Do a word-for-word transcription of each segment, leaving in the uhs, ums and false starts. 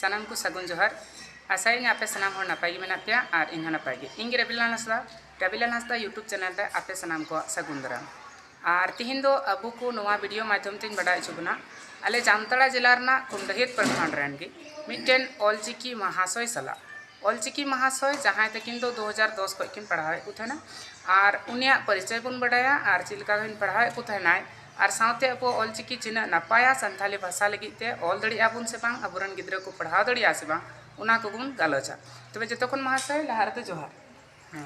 ᱥᱟᱱᱟᱢ ᱠᱚ ᱥᱟᱹᱜᱩᱱ ᱡᱚᱦᱟᱨ᱾ ᱟᱥᱟᱭᱟᱹᱧ ᱟᱯᱮ ᱥᱟᱱᱟᱢ ᱦᱚᱲ ᱱᱟᱯᱟᱭ ᱜᱮ ᱢᱮᱱᱟᱜ ᱯᱮᱭᱟ ᱟᱨ ᱤᱧ ᱦᱚᱸ ᱱᱟᱯᱟᱭ ᱜᱮ᱾ ᱤᱧ ᱜᱮ ᱨᱟᱵᱤᱞᱟᱞ ᱦᱟᱸᱥᱫᱟ, ᱨᱟᱵᱤᱞᱟᱞ ᱦᱟᱸᱥᱫᱟ YouTube channel ᱨᱮ ᱟᱯᱮ ᱥᱟᱱᱟᱢ ᱠᱚᱣᱟᱜ ᱥᱟᱹᱜᱩᱱ ᱫᱟᱨᱟᱢ᱾ ᱟᱨ ᱛᱤᱦᱤᱧ ᱫᱚ ᱟᱵᱚ ᱠᱚ ᱱᱚᱣᱟ video ᱢᱟᱫᱽᱫᱷᱚᱢ ᱛᱮᱧ ᱵᱟᱰᱟᱭ ᱦᱚᱪᱚ ᱵᱚᱱᱟ, ᱟᱞᱮ ᱡᱟᱢᱛᱟᱲᱟ ᱡᱮᱞᱟ ᱨᱮᱱᱟᱜ ᱠᱩᱱᱰᱟᱹᱦᱤᱛ ᱯᱨᱚᱠᱷᱚᱸᱰ ᱨᱮᱱ ᱜᱮ ᱢᱤᱫᱴᱮᱱ ᱚᱞᱪᱤᱠᱤ ᱢᱟᱦᱟᱥᱚᱭ ᱥᱟᱞᱟᱜ᱾ ᱚᱞᱪᱤᱠᱤ ᱢᱟᱦᱟᱥᱚᱭ, ᱡᱟᱦᱟᱸᱭ ᱛᱟᱹᱠᱤᱱ ᱫᱚ ᱫᱩ ᱦᱟᱡᱟᱨ ᱫᱚᱥ ᱠᱷᱚᱱ ᱠᱤᱱ ᱯᱟᱲᱦᱟᱣᱮᱫ ᱠᱚ ᱛᱟᱦᱮᱱᱟ, ᱟᱨ ᱩᱱᱤᱭᱟᱜ ᱯᱚᱨᱤᱪᱚᱭ ᱵᱚᱱ ᱵᱟᱰᱟᱭᱟ ᱟᱨ ᱪᱮᱫ ᱞᱮᱠᱟ ᱠᱤᱱ ᱯᱟᱲᱦᱟᱣᱮᱫ ᱠᱚ ᱛᱟᱦᱮᱱᱟᱭ, ᱟᱨ ᱥᱟᱶᱛᱮ ᱟᱵᱚ ᱚᱞᱪᱤᱠᱤ ᱛᱤᱱᱟᱹᱜ ᱱᱟᱯᱟᱭᱟ ᱥᱟᱱᱛᱷᱟᱞᱤ ᱵᱷᱟᱥᱟ ᱞᱟᱹᱜᱤᱫ ᱛᱮ ᱚᱞ ᱫᱟᱲᱮᱭᱟᱜᱼᱟ ᱵᱚᱱ ᱥᱮ ᱵᱟᱝ, ᱟᱵᱚᱨᱮᱱ ᱜᱤᱫᱽᱨᱟᱹ ᱠᱚ ᱯᱟᱲᱦᱟᱣ ᱫᱟᱲᱮᱭᱟᱜᱼᱟ ᱥᱮ ᱵᱟᱝ, ᱚᱱᱟ ᱠᱚᱵᱚᱱ ᱜᱟᱞᱚᱪᱟ᱾ ᱛᱚᱵᱮ ᱡᱚᱛᱚ ᱠᱷᱚᱱ ᱢᱟᱦᱟᱥᱚᱭ, ᱞᱟᱦᱟ ᱨᱮᱫᱚ ᱡᱚᱦᱟᱨ᱾ ᱦᱮᱸ,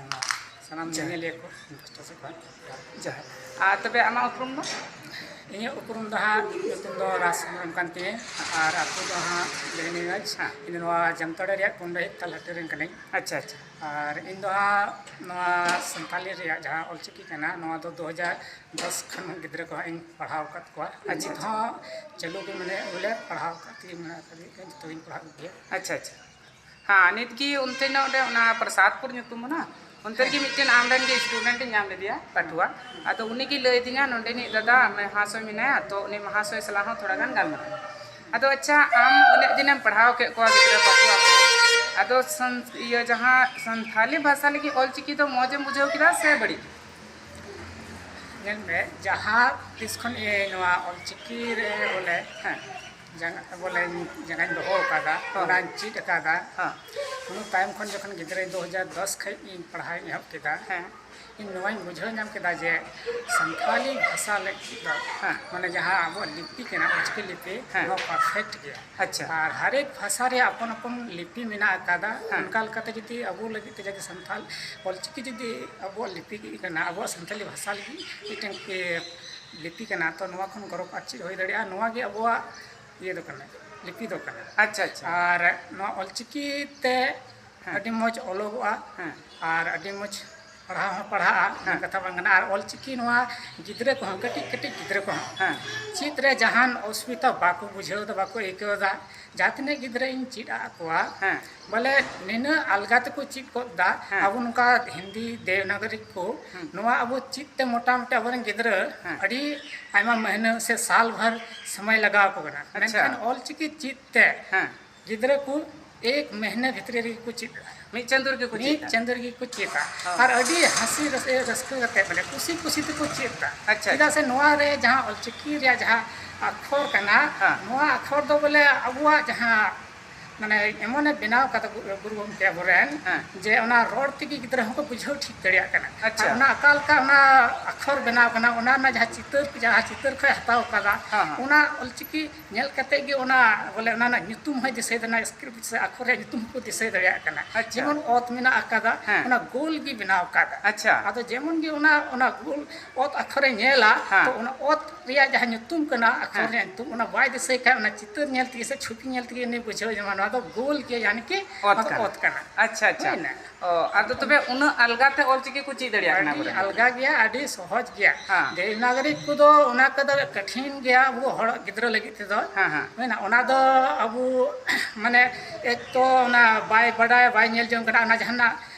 ᱥᱟᱱᱟᱢ ᱡᱚᱦᱟᱨ᱾ ᱧᱮᱧᱮᱞᱤᱭᱟᱹ ᱠᱚ ᱯᱟᱥᱴᱟ ᱥᱮᱫ ᱠᱷᱚᱱ ᱡᱚᱦᱟᱨ᱾ ᱟᱨ ᱛᱚᱵᱮ ᱟᱢᱟᱜ ᱩᱯᱨᱩᱢ ᱫᱚ? ᱤᱧᱟᱹᱜ ᱩᱯᱨᱩᱢ ᱫᱚ ᱦᱟᱸᱜ ᱧᱩᱛᱩᱢ ᱫᱚ ᱨᱟᱡᱽ ᱦᱮᱢᱵᱨᱚᱢ ᱠᱟᱱ ᱛᱤᱧᱟᱹ, ᱟᱨ ᱟᱹᱛᱩ ᱫᱚ ᱦᱟᱸᱜ ᱵᱤᱦᱱᱤᱜᱚᱸᱡᱽ᱾ ᱦᱮᱸ᱾ ᱤᱧ ᱫᱚ ᱱᱚᱣᱟ ᱡᱟᱢᱛᱟᱲᱟ ᱨᱮᱭᱟᱜ ᱠᱩᱱᱰᱟᱹᱦᱤ ᱛᱟᱞᱦᱟᱴᱤ ᱨᱮᱱ ᱠᱟᱹᱱᱟᱹᱧ᱾ ᱟᱪᱪᱷᱟ, ᱟᱪᱪᱷᱟ᱾ ᱟᱨ ᱤᱧ ᱫᱚ ᱦᱟᱸᱜ ᱱᱚᱣᱟ ᱥᱟᱱᱛᱟᱞᱤ ᱨᱮᱭᱟᱜ ᱡᱟᱦᱟᱸ ᱚᱞᱪᱤᱠᱤ ᱠᱟᱱᱟ, ᱱᱚᱣᱟ ᱫᱚ ᱫᱩ ᱦᱟᱡᱟᱨ ᱫᱚᱥ ᱠᱷᱚᱱ ᱜᱤᱫᱽᱨᱟᱹ ᱠᱚ ᱦᱟᱸᱜ ᱤᱧ ᱯᱟᱲᱦᱟᱣ ᱟᱠᱟᱫ ᱠᱚᱣᱟ᱾ ᱟᱪᱪᱷᱟ, ᱱᱤᱛ ᱟᱪᱪᱷᱟ᱾ ᱦᱚᱸ ᱪᱟᱹᱞᱩ ᱜᱮ ᱢᱮᱱᱟᱜᱼᱟ, ᱵᱚᱞᱮ ᱯᱟᱲᱦᱟᱣ ᱟᱠᱟᱫ ᱛᱮᱜᱮ ᱢᱮᱱᱟᱜ ᱟᱠᱟᱫᱤᱧ, ᱡᱚᱛᱚ ᱜᱤᱧ ᱯᱟᱲᱦᱟᱣ ᱟᱹᱜᱩ ᱜᱮᱭᱟ᱾ ᱟᱪᱪᱷᱟ, ᱟᱪᱪᱷᱟ᱾ ᱦᱮᱸ, ᱱᱤᱛ ᱜᱮ ᱚᱱᱛᱮ ᱧᱚᱜ ᱨᱮ ᱚᱱᱟ ᱯᱨᱚᱥᱟᱫᱽᱯᱩᱨ ᱧᱩᱛᱩᱢ ᱚᱱᱟ, ᱚᱱᱛᱮ ᱨᱮᱜᱮ ᱢᱤᱫᱴᱮᱱ ᱟᱢ ᱨᱮᱱ ᱜᱮ student ᱤᱧ ᱧᱟᱢ ᱞᱮᱫᱮᱭᱟ, ᱯᱟᱹᱴᱷᱩᱣᱟᱹ᱾ ᱟᱫᱚ ᱩᱱᱤ ᱜᱮ ᱞᱟᱹᱭ ᱟᱹᱫᱤᱧᱟ, ᱱᱚᱸᱰᱮᱱᱤᱡ ᱫᱟᱫᱟ ᱢᱟᱦᱟᱥᱚᱭ ᱢᱮᱱᱟᱭᱟ, ᱛᱚ ᱩᱱᱤ ᱢᱟᱦᱟᱥᱚᱭ ᱥᱟᱞᱟᱜ ᱦᱚᱸ ᱛᱷᱚᱲᱟ ᱜᱟᱱ ᱜᱟᱞᱢᱟᱨᱟᱣ᱾ ᱟᱫᱚ ᱟᱪᱪᱷᱟ, ᱟᱢ ᱩᱱᱟᱹᱜ ᱫᱤᱱᱮᱢ ᱯᱟᱲᱦᱟᱣ ᱠᱮᱫ ᱠᱚᱣᱟ ᱜᱤᱫᱽᱨᱟᱹ ᱯᱟᱹᱴᱷᱩᱣᱟᱹ ᱠᱚ, ᱟᱫᱚ ᱥᱟᱱ-, ᱤᱭᱟᱹ, ᱡᱟᱦᱟᱸ ᱥᱟᱱᱛᱷᱟᱞᱤ ᱵᱷᱟᱥᱟ ᱞᱟᱹᱜᱤᱫ ᱚᱞᱪᱤᱠᱤ ᱫᱚ ᱢᱚᱡᱽ ᱮᱢ ᱵᱩᱡᱷᱟᱹᱣ ᱠᱮᱫᱟ ᱥᱮ ᱵᱟᱹᱲᱤᱡ? ᱧᱮᱞ ᱢᱮ, ᱡᱟᱦᱟᱸ ᱛᱤᱥ ᱠᱷᱚᱱ ᱤᱧ ᱱᱚᱣᱟ ᱚᱞᱪᱤᱠᱤ ᱨᱮ ᱵᱚᱞᱮ, ᱦᱮᱸ᱾ ᱡᱟᱸᱜᱟ, ᱵᱚᱞᱮ ᱡᱟᱸᱜᱟᱧ ᱫᱚᱦᱚ ᱟᱠᱟᱫᱟ, ᱦᱮᱸ᱾ ᱚᱱᱟᱧ ᱪᱮᱫ ᱟᱠᱟᱫᱟ᱾ ᱦᱮᱸ᱾ ᱩᱱᱟᱹᱜ ᱛᱟᱭᱚᱢ ᱠᱷᱚᱱ ᱡᱚᱠᱷᱚᱱ ᱜᱤᱫᱽᱨᱟᱹ ᱫᱩ ᱦᱟᱡᱟᱨ ᱫᱚᱥ ᱠᱷᱚᱱ ᱤᱧ ᱯᱟᱲᱦᱟᱣ ᱤᱧ ᱮᱦᱚᱵ ᱠᱮᱫᱟ, ᱦᱮᱸ᱾ ᱤᱧ ᱱᱚᱣᱟᱧ ᱵᱩᱡᱷᱟᱹᱣ ᱧᱟᱢ ᱠᱮᱫᱟ ᱡᱮ ᱥᱟᱱᱛᱷᱟᱞᱤ ᱵᱷᱟᱥᱟ ᱞᱟᱹᱜᱤᱫ ᱫᱚ, ᱦᱮᱸ᱾ ᱢᱟᱱᱮ ᱡᱟᱦᱟᱸ ᱟᱵᱚᱣᱟᱜ ᱞᱤᱯᱤ ᱠᱟᱱᱟ, ᱚᱞᱪᱤᱠᱤ ᱞᱤᱯᱤ, ᱦᱮᱸ᱾ ᱱᱚᱣᱟ perfect ᱜᱮᱭᱟ᱾ ᱟᱪᱪᱷᱟ᱾ ᱟᱨ ᱦᱟᱨᱮᱠ ᱵᱷᱟᱥᱟ ᱨᱮᱭᱟᱜ ᱟᱯᱚᱱ ᱟᱯᱚᱱ ᱞᱤᱯᱤ ᱢᱮᱱᱟᱜ ᱟᱠᱟᱫᱟ᱾ ᱦᱮᱸ᱾ ᱚᱱᱠᱟ ᱞᱮᱠᱟᱛᱮ ᱡᱩᱫᱤ ᱟᱵᱚ ᱞᱟᱹᱜᱤᱫ ᱛᱮ ᱡᱩᱫᱤ ᱥᱟᱱᱛᱷᱟᱞ ᱚᱞᱪᱤᱠᱤ ᱡᱩᱫᱤ ᱟᱵᱚᱣᱟᱜ ᱞᱤᱯᱤ ᱠᱟᱱᱟ, ᱟᱵᱚᱣᱟᱜ ᱥᱟᱱᱛᱟᱞᱤ ᱵᱷᱟᱥᱟ ᱞᱟᱹᱜᱤᱫ ᱢᱤᱫᱴᱮᱱ, ᱮ, ᱞᱤᱯᱤ ᱠᱟᱱᱟ, ᱛᱚ ᱱᱚᱣᱟ ᱠᱷᱚᱱ ᱜᱚᱨᱚᱵᱽ ᱟᱨ ᱪᱮᱫ ᱦᱩᱭ ᱫᱟᱲᱮᱭᱟᱜᱼᱟ? ᱱᱚᱣᱟ ᱜᱮ ᱟᱵᱚᱣᱟᱜ ᱤᱭᱟᱹ ᱫᱚ ᱠᱟᱱᱟ, ᱞᱤᱯᱤ ᱫᱚ ᱠᱟᱱᱟ᱾ ᱟᱪᱪᱷᱟ, ᱟᱪᱪᱷᱟ᱾ ᱟᱨ ᱱᱚᱣᱟ ᱚᱞᱪᱤᱠᱤ ᱛᱮ ᱦᱮᱸ᱾ ᱟᱹᱰᱤ ᱢᱚᱡᱽ ᱚᱞᱚᱜᱚᱜᱼᱟ᱾ ᱦᱮᱸ᱾ ᱟᱨ ᱟᱹᱰᱤ ᱢᱚᱡᱽ ᱯᱟᱲᱦᱟᱣ ᱦᱚᱸ ᱯᱟᱲᱦᱟᱜᱼᱟ, ᱦᱮᱸ᱾ ᱠᱟᱛᱷᱟ ᱵᱟᱝ ᱠᱟᱱᱟ᱾ ᱟᱨ ᱚᱞᱪᱤᱠᱤ ᱱᱚᱣᱟ ᱜᱤᱫᱽᱨᱟᱹ ᱠᱚᱦᱚᱸ, ᱠᱟᱹᱴᱤᱡ ᱠᱟᱹᱴᱤᱡ ᱜᱤᱫᱽᱨᱟᱹ ᱠᱚᱦᱚᱸ ᱦᱮᱸ᱾ ᱪᱮᱫ ᱨᱮ ᱡᱟᱦᱟᱱ ᱚᱥᱩᱵᱤᱫᱷᱟ ᱵᱟᱠᱚ ᱵᱩᱡᱷᱟᱹᱣ ᱮᱫᱟ, ᱵᱟᱠᱚ ᱟᱹᱭᱠᱟᱹᱣ ᱮᱫᱟ᱾ ᱡᱟᱦᱟᱸ ᱛᱤᱱᱟᱹᱜ ᱜᱤᱫᱽᱨᱟᱹ ᱤᱧ ᱪᱮᱫ ᱟᱫ ᱠᱚᱣᱟ, ᱦᱮᱸ᱾ ᱵᱚᱞᱮ ᱱᱤᱱᱟᱹᱜ ᱟᱞᱜᱟ ᱛᱮᱠᱚ ᱪᱮᱫ ᱜᱚᱫ ᱫᱟ᱾ ᱦᱮᱸ᱾ ᱟᱵᱚ ᱱᱚᱝᱠᱟ ᱦᱤᱱᱫᱤ, ᱫᱮᱵᱽᱱᱟᱜᱚᱨᱤ ᱠᱚ, ᱦᱮᱸ᱾ ᱱᱚᱣᱟ ᱟᱵᱚ ᱪᱮᱫ ᱛᱮ ᱢᱚᱴᱟᱢᱩᱴᱤ ᱟᱵᱚᱨᱮᱱ ᱜᱤᱫᱽᱨᱟᱹ ᱦᱮᱸ᱾ ᱟᱹᱰᱤ ᱟᱭᱢᱟ ᱢᱟᱹᱦᱱᱟᱹ ᱥᱮ ᱥᱟᱞ ᱵᱷᱟᱨ ᱥᱚᱢᱚᱭ ᱞᱟᱜᱟᱣ ᱟᱠᱚ ᱠᱟᱱᱟ᱾ ᱟᱪᱪᱷᱟ᱾ ᱢᱮᱱᱠᱷᱟᱱ ᱚᱞᱪᱤᱠᱤ ᱪᱮᱫ ᱛᱮ ᱦᱮᱸ᱾ ᱜᱤᱫᱽᱨᱟᱹ ᱠᱚ ᱮᱠ ᱢᱟᱹᱦᱱᱟᱹ ᱵᱷᱤᱛᱨᱤ ᱨᱮᱜᱮ ᱠᱚ ᱪᱮᱫ ᱮᱫᱟ᱾ ᱢᱤᱫ ᱪᱟᱸᱫᱳ ᱨᱮᱜᱮ ᱠᱚ ᱪᱮᱫ ᱢᱤᱫ ᱮᱫᱟ᱾ ᱪᱟᱸᱫᱳ ᱨᱮᱜᱮ ᱠᱚ ᱪᱮᱫᱟ᱾ ᱦᱚᱸ᱾ ᱟᱨ ᱟᱹᱰᱤ ᱦᱟᱹᱥᱤ ᱨᱟᱹᱥ-, ᱨᱟᱹᱥᱠᱟᱹ ᱠᱟᱛᱮ, ᱵᱚᱞᱮ, ᱠᱩᱥᱤ ᱠᱩᱥᱤ ᱛᱮᱠᱚ ᱪᱮᱫ ᱮᱫᱟ᱾ ᱟᱪᱪᱷᱟ, ᱪᱮᱫᱟᱜ ᱟᱪᱪᱷᱟ᱾ ᱥᱮ ᱱᱚᱣᱟ ᱨᱮ ᱡᱟᱦᱟᱸ ᱚᱞᱪᱤᱠᱤ ᱨᱮᱭᱟᱜ ᱡᱟᱦᱟᱸ ᱟᱠᱷᱚᱨ ᱠᱟᱱᱟ, ᱦᱮᱸ᱾ ᱱᱚᱣᱟ ᱟᱠᱷᱚᱨ ᱫᱚ, ᱵᱚᱞᱮ, ᱟᱵᱚᱣᱟᱜ ᱡᱟᱦᱟᱸ, ᱢᱟᱱᱮ, ᱮᱢᱚᱱᱮ ᱵᱮᱱᱟᱣ ᱠᱟᱫᱟ ᱜᱩ-, ᱜᱩᱨᱩ ᱜᱚᱢᱠᱮ ᱟᱵᱚᱨᱮᱱ, ᱦᱮᱸ᱾ ᱡᱮ ᱚᱱᱟ ᱨᱚᱲ ᱛᱮᱜᱮ ᱜᱤᱫᱽᱨᱟᱹ ᱦᱚᱸᱠᱚ ᱵᱩᱡᱷᱟᱹᱣ ᱴᱷᱤᱠ ᱫᱟᱲᱮᱭᱟᱜ ᱠᱟᱱᱟ᱾ ᱟᱪᱪᱷᱟ᱾ ᱟᱨ ᱚᱱᱟ ᱚᱠᱟ ᱞᱮᱠᱟ ᱚᱱᱟ ᱟᱠᱷᱚᱨ ᱵᱮᱱᱟᱣ ᱠᱟᱱᱟ, ᱚᱱᱟ ᱨᱮᱱᱟᱜ ᱡᱟᱦᱟᱸ ᱪᱤᱛᱟᱹᱨ, ᱡᱟᱦᱟᱸ ᱪᱤᱛᱟᱹᱨ ᱠᱷᱚᱱ ᱦᱟᱛᱟᱣ ᱠᱟᱫᱟ, ᱦᱮᱸ, ᱦᱮᱸ᱾ ᱚᱱᱟ ᱚᱞᱪᱤᱠᱤ ᱧᱮᱞ ᱠᱟᱛᱮ ᱜᱮ ᱚᱱᱟ, ᱵᱚᱞᱮ, ᱚᱱᱟ ᱨᱮᱱᱟᱜ ᱧᱩᱛᱩᱢ ᱦᱚᱸᱭ ᱫᱤᱥᱟᱹᱭ ᱫᱟ, ᱚᱱᱟ ᱥᱠᱨᱤᱯᱴ ᱥᱮ ᱟᱠᱷᱚᱨ ᱨᱮᱭᱟᱜ ᱧᱩᱛᱩᱢ ᱦᱚᱸᱠᱚ ᱫᱤᱥᱟᱹᱭ ᱫᱟᱲᱮᱭᱟᱜ ᱠᱟᱱᱟ᱾ ᱟᱪᱪᱷᱟ᱾ ᱡᱮᱢᱚᱱ ᱚᱛ ᱢᱮᱱᱟᱜ ᱟᱠᱟᱫᱟ, ᱦᱮᱸ᱾ ᱚᱱᱟ ᱜᱳᱞ ᱜᱮ ᱵᱮᱱᱟᱣ ᱟᱠᱟᱫᱟ᱾ ᱟᱪᱪᱷᱟ᱾ ᱟᱫᱚ ᱡᱮᱢᱚᱱ ᱜᱮ ᱚᱱᱟ, ᱚᱱᱟ ᱜᱳᱞ ᱚᱛ ᱟᱠᱷᱚᱨᱮ ᱧᱮᱞᱟ, ᱦᱮᱸ᱾ ᱛᱚ ᱚᱱᱟ ᱚᱛ ᱨᱮᱭᱟᱜ ᱡᱟᱦᱟᱸ ᱧᱩᱛᱩᱢ ᱠᱟᱱᱟ, ᱟᱠᱷᱚᱨ ᱦᱮᱸ᱾ ᱨᱮᱭᱟᱜ ᱧᱩᱛᱩᱢ, ᱚᱱᱟ ᱵᱟᱭ ᱫᱤᱥᱟᱹᱭ ᱠᱷᱟᱡ, ᱚᱱᱟ ᱪᱤᱛᱟᱹᱨ ᱧᱮᱞ ᱛᱮᱜᱮ ᱥᱮ ᱪᱷᱚᱵᱤ ᱧᱮᱞ ᱛᱮᱜᱮ ᱩᱱᱤ ᱵᱩᱡᱷᱟᱹᱣ ᱧᱟᱢᱟ, ᱱᱚᱣᱟ ᱫᱚ ᱜᱳᱞ ᱜᱮᱭᱟ, ᱭᱟᱱᱤ ᱠᱤ ᱚᱛ ᱱᱚᱣᱟ ᱫᱚ ᱠᱟᱱᱟ᱾ ᱚᱛ ᱠᱟᱱᱟ᱾ ᱟᱪᱪᱷᱟ, ᱟᱪᱪᱷᱟ᱾ ᱦᱩᱭᱱᱟ᱾ ᱚ, ᱟᱫᱚ ᱛᱚᱵᱮ ᱩᱱᱟᱹᱜ ᱟᱞᱜᱟ ᱛᱮ ᱚᱞᱪᱤᱠᱤ ᱠᱚ ᱪᱮᱫ ᱫᱟᱲᱮᱭᱟᱜ ᱠᱟᱱᱟ ᱟᱹᱰᱤ ᱟᱵᱚᱨᱮᱱ ᱜᱤᱫᱽᱨᱟᱹ? ᱟᱞᱜᱟ ᱜᱮᱭᱟ, ᱟᱹᱰᱤ ᱥᱚᱦᱚᱡᱽ ᱜᱮᱭᱟ᱾ ᱦᱮᱸ᱾ ᱫᱮᱵᱽᱱᱟᱜᱚᱨᱤ ᱠᱚᱫᱚ ᱚᱱᱟ ᱠᱚᱫᱚ ᱠᱚᱴᱷᱤᱱ ᱜᱮᱭᱟ ᱟᱵᱚ ᱦᱚᱲ ᱜᱤᱫᱽᱨᱟᱹ ᱞᱟᱹᱜᱤᱫ ᱛᱮᱫᱚ᱾ ᱦᱮᱸ, ᱦᱮᱸ᱾ ᱦᱩᱭᱱᱟ, ᱚᱱᱟ ᱫᱚ ᱟᱵᱚ, ᱢᱟᱱᱮ, ᱮᱠ ᱛᱚ ᱚᱱᱟ ᱵᱟᱭ ᱵᱟᱰᱟᱭᱟ, ᱵᱟᱭ ᱧᱮᱞ ᱡᱚᱝ ᱠᱟᱱᱟ, ᱚᱱᱟ ᱡᱟᱦᱟᱱᱟᱜ